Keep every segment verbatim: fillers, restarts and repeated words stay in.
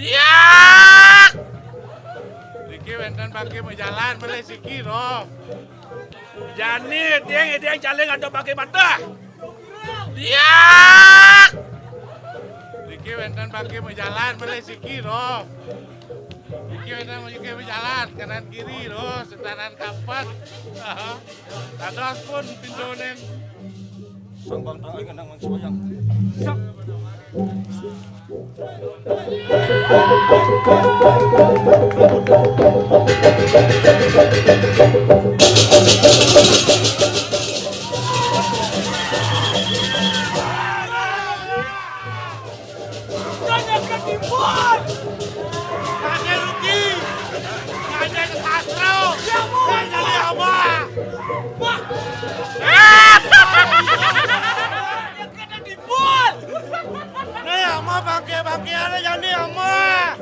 Yak! Niki wénten paké majalan, malih siki, roh. Jani, tiang, tiang calih ada paké mata. Yak! Niki wénten paké majalan, malih siki, roh. Niki wénten paké majalan, kanan kiri, roh, sentanan kapan. Dados pun pintunin. Sang bang tangay ngenang mangsuwayang. Sak. Nanya ketimbun. Kakek rugi. Nanya ke sastra. Nanya ke ama. Wah. Nanya ke timbun. Nih ama bangke-bangke ada yang nih ama.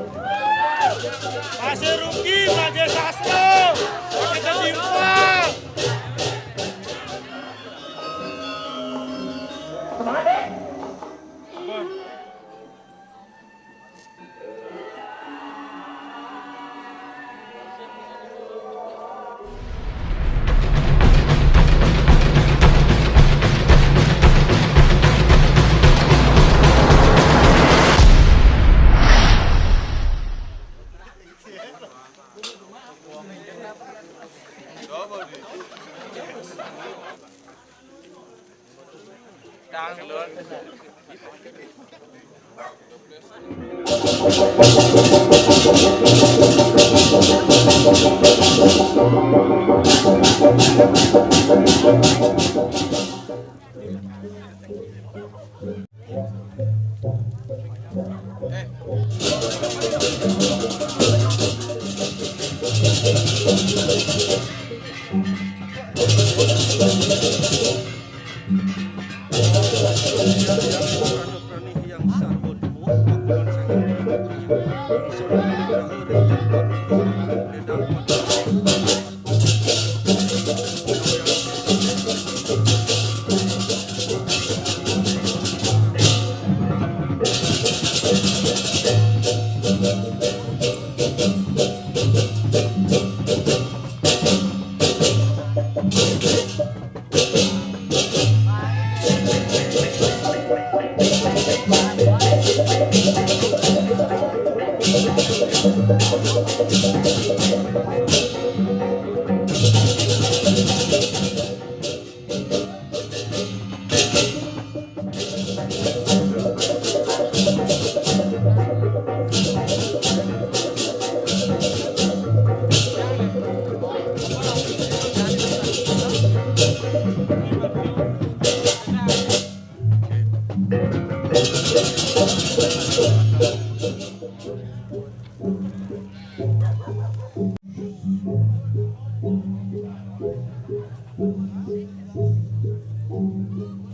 Masih rugi belajar sastra. Kakek ketimbun.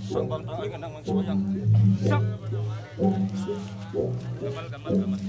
Sang bang tangay ngenang mangsuwayang. Sak. Gamal, gamal, gamal.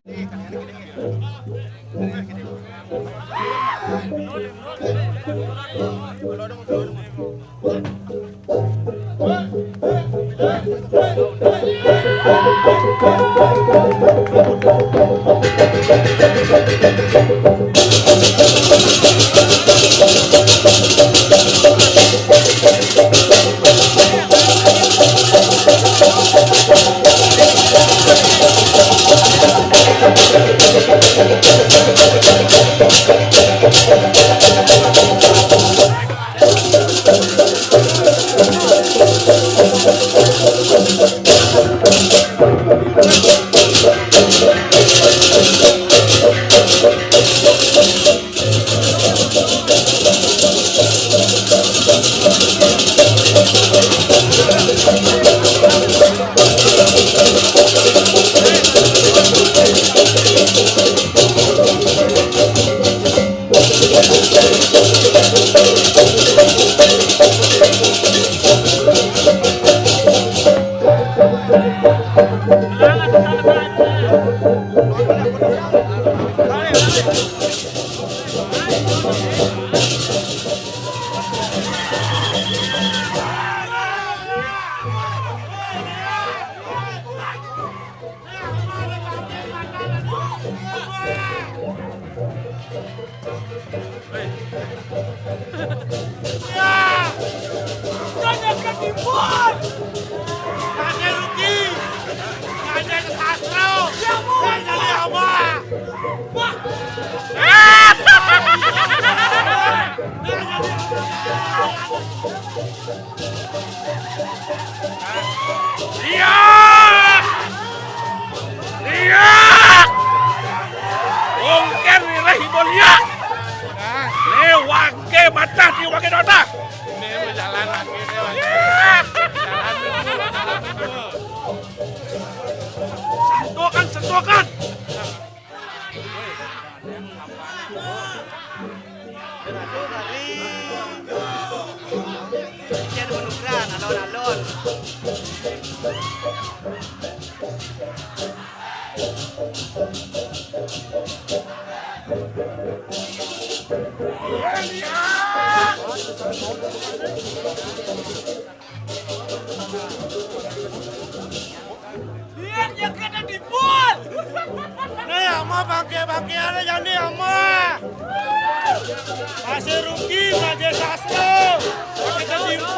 Ya! Jangan ketipu! Pakai rugi! Pakai sastro! Ya, mau! Jangan apa! Wah! Iya! Iya! Ungkén wiréh ibu liak. Né wangké matah, di wangké matah. Né jalan lagi, né lagi. Jalan dulu, jalan dulu. Sentuhkan, sentuhkan. Alon-alon. Lihat yang kena timpul. Nih, ama bangké-bangkéané jani ama. Masih rugi, masih sastro. Kita timpul.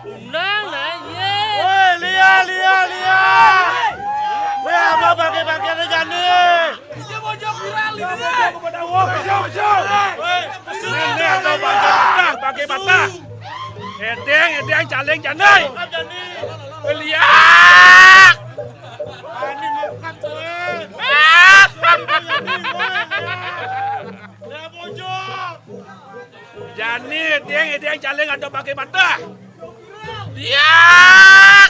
Undang lah, yé. Woi, liya, liya, liya. Woi, ama bangké-bangkéané jani. Iya, bojog viral ini. Bojog, bojog. Woi, né, né, ada bangké matah, bangké matah. Édéng, édéng, caling, jani. Woi, liya. Ani mokad, woi. Liya, bojog. Jani, édéng, édéng, caling ada bangké matah. Diak!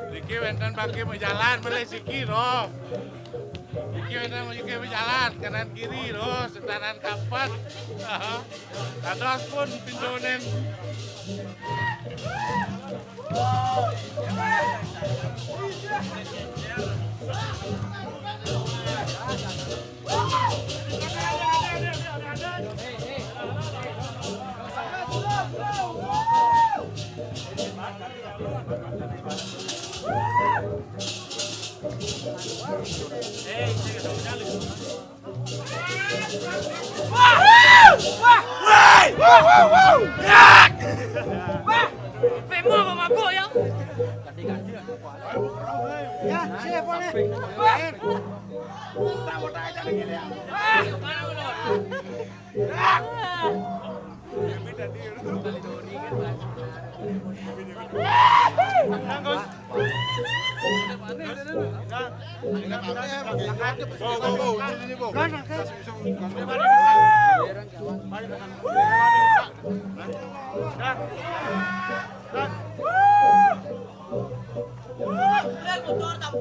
Niki wénten bangké majalan, melih siki, roh. Niki wénten bangké majalan, kanan kiri, roh, sentanan kapan. Dados pun pindonen. Wah! Wah! Wah! Wah! Wah! Wah! Fais-moi, mon mabok, ya. Ya, siapa nih?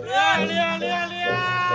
Lihat, lihat, lihat, lihat.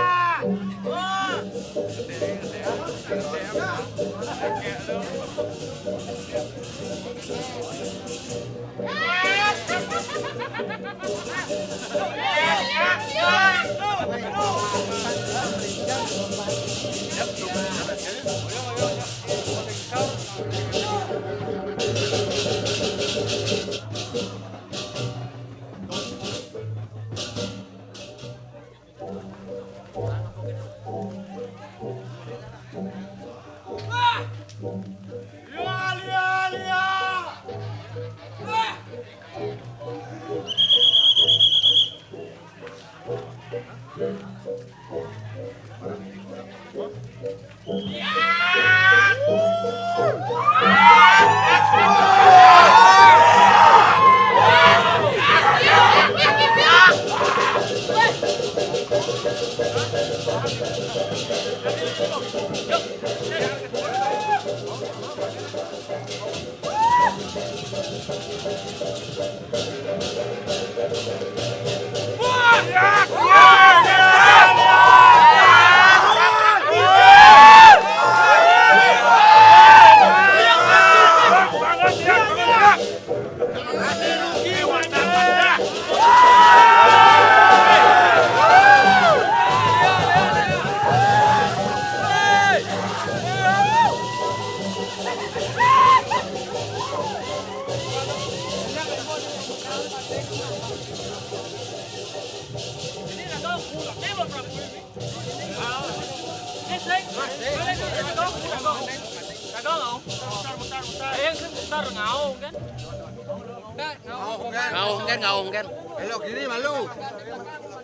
Ngawung kan, ngawung kan. Belok kiri malu.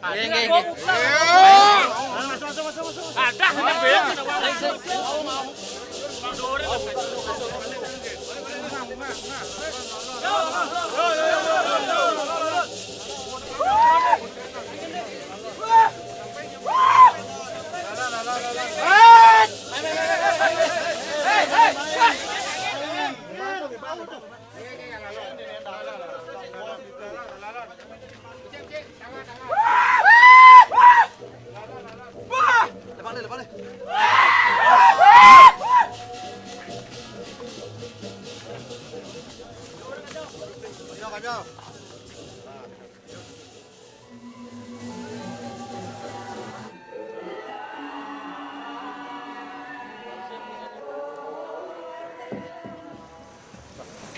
Nggih, nggih, nggih. Ada hanya belok.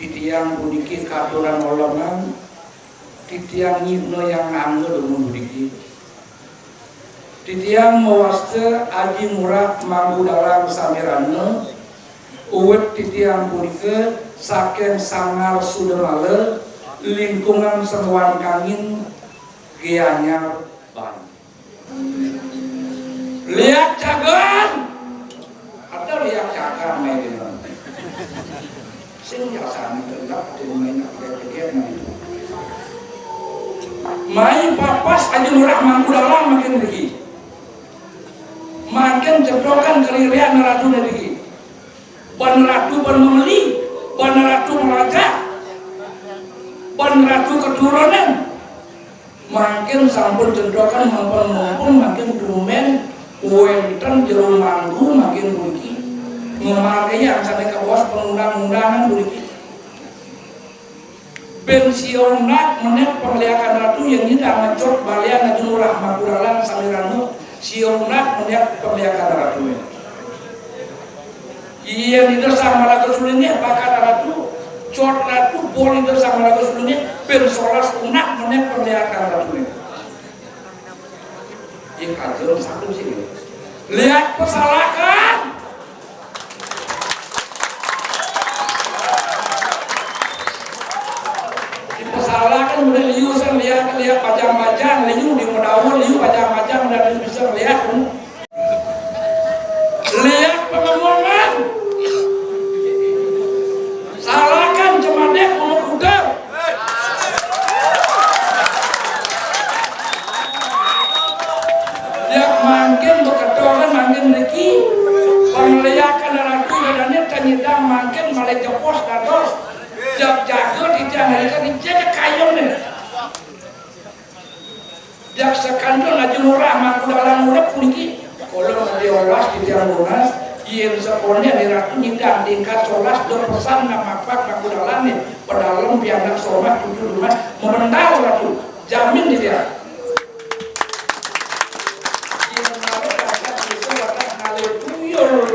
Titiang puniki katuran olongan, titiang nyidna yang angga dumun puniki. Titiang mawasta Aji Ngurah Mangku Dalang sami rana, uwit titiang punika saking Sanggar Sudamala, lingkungan Sengoan Kangin, Gianyar, Bali. Liak cagan! Ada liak cagan mai dina. Sing ya sami gelap, ada yang main apa dia, nah, itu. Mai papas Aji Ngurah Mangku Dalang makin riki. Makin cedokan kelirian ratu riki. Ban ratu ban memeli, ban ratu melajah, ban ratu keturunan. Mangkin sampun cedokan mampun-mampun, mangkin tumben wenten jero mangku mangkin puniki. Ngemargi angsane kabaos pengundang-undangan puniki. Ben sia undak menek pangliakan ratu yen nyidang ngecot balian Aji Ngurah Mangku Dalang sami rana, sia undak menek pangliakan ratu. Yen Ida Sang Maraga Sulinggih bakal ratu, cot ratu, bol Ida Sang Maraga Sulinggih, ben solas undak menek pangliakan ratu. Yen kaja satu sini. Liak pesalakan. Dipesalaken udah liu sang liak, liak pajang-pajang, liu di medaun, liu pajang-pajang, udah liu bisa liak. Liak pengemongan. Salakan cemadek umur kuda. Liak mangkin beketoran mangkin riki. Pangeliakan ratu dadane tanyidang mangkin malih jepos dados. Jak jaga titiang nalika dijaga kayune. Jak sakantun Aji Ngurah Mangku Dalang urip puniki. Kala ngendi olas titiang nunas, yen saponen Ratu nyidang tingkat solas do pesan namapak Mangku Dalane, pedalem pianak somah tutu dumas, memendal Ratu. Jamin titiang. Yen sampai rakyat bisa wadah ngalih tuyul.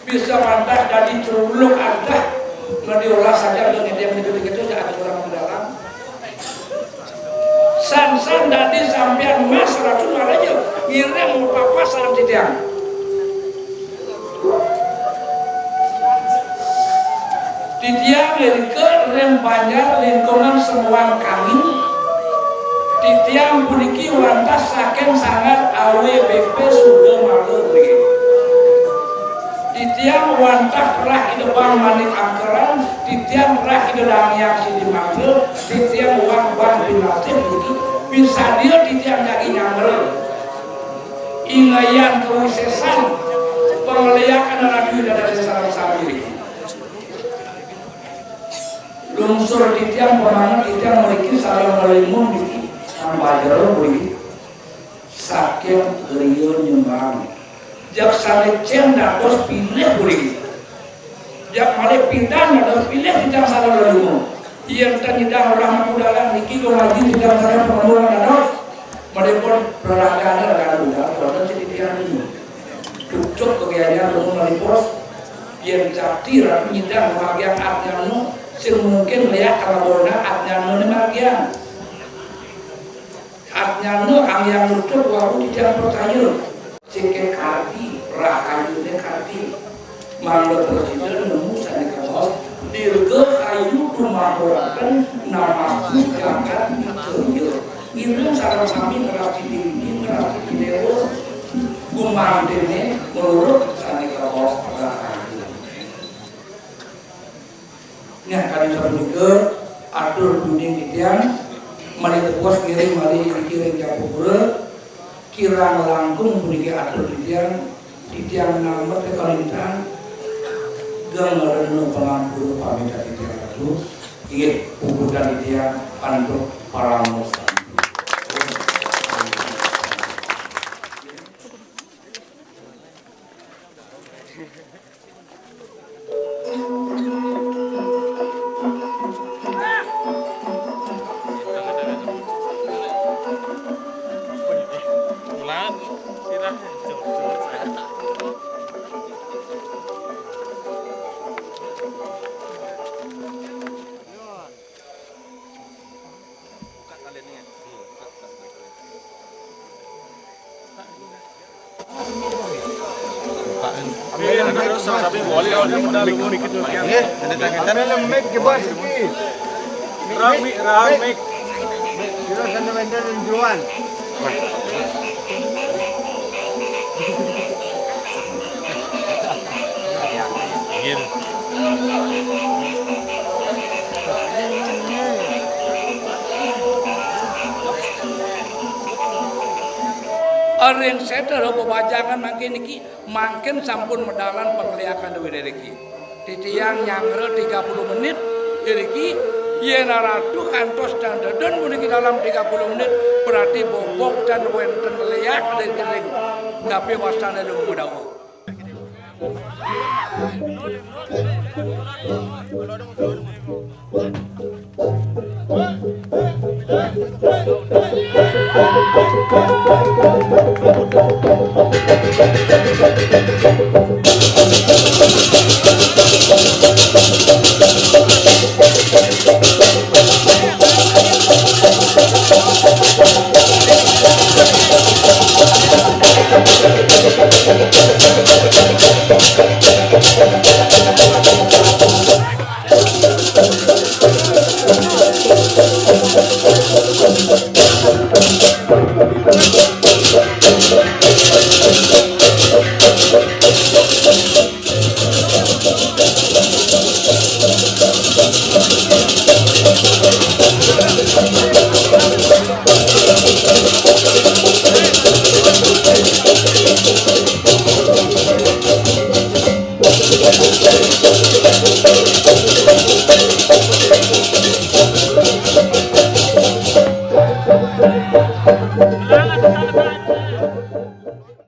Bisa wantah dadi truluk adah, ngendi olah saja udah ngedem gitu-gitu aja ada orang di dalam. San-san dadi sampean mas ratu maraja, ngiring papasan titiang. Titiang ngrika ring banjar lingkungan Semuang Kangin, Tiang puniki wantah saking sanggar A W B P Suda Mala puniki. Titiang wantah rah Ida Bang Manik Angkeran, titiang rah Ida Dang Hyang Sidi Mangga, titiang wantah Bang Pinasih puniki. Pisadia titiang jagi nyanggra. Ingayan kawisésan pangléakan Ratu Ida Dané sareng sami niki. Lungsur titiang pamanget titiang mriki sareng lelimun niki. Sampajero mriki. Saking griya nyembrang. Jak sané cén dados pilih mriki. Jak malih pidan dados pilih titiang sareng lelimun. Yén ten nyidang ora makudalan niki kemaji titiang sareng pengembang dados. Malih pun praraga ada ragane budal, wonten sing titiang niku. Cucuk kegiatan lelimun malih pos. Yén jati ratu nyidang margiang ajnana, sing mungkin léak kalabuhan ajnana né margiang. Ajnana kang yang nutup wau titiang percaya. Sing kardi, rahayuné kardi. Mangda prasida nemu sané kabaos, dirgahayu tumahuraken namastu jagat wijaya. Ngiring sareng sami ngrastiti widi, ngrastiti déwa. Gumantiné nglurut sané kabaos rahayu. Nah, kadi sapunika atur tuning titiang, malih tepuas ngiring malih ngriki ring Japura, kirang langkung puniki atur titiang, titiang nambet kalintang, geng rena pangampura pamit titiang Ratu, inggih puputang titiang antuk parama santi. Nggih, ada tangan. Ada mic di bawah sikit. Rami, rami. Kira sana wénten ring jeroan. Nggih. Ring sétra bebajangan mangkin niki, mangkin sampun medalan pangliakan duwé niki. Titiang nyanggra tiga puluh menit iriki, yén Ratu kantos tan deden puniki dalam tiga puluh menit, berarti bobok tan wénten léak ring keling. Napi wastané Luhung Dawa?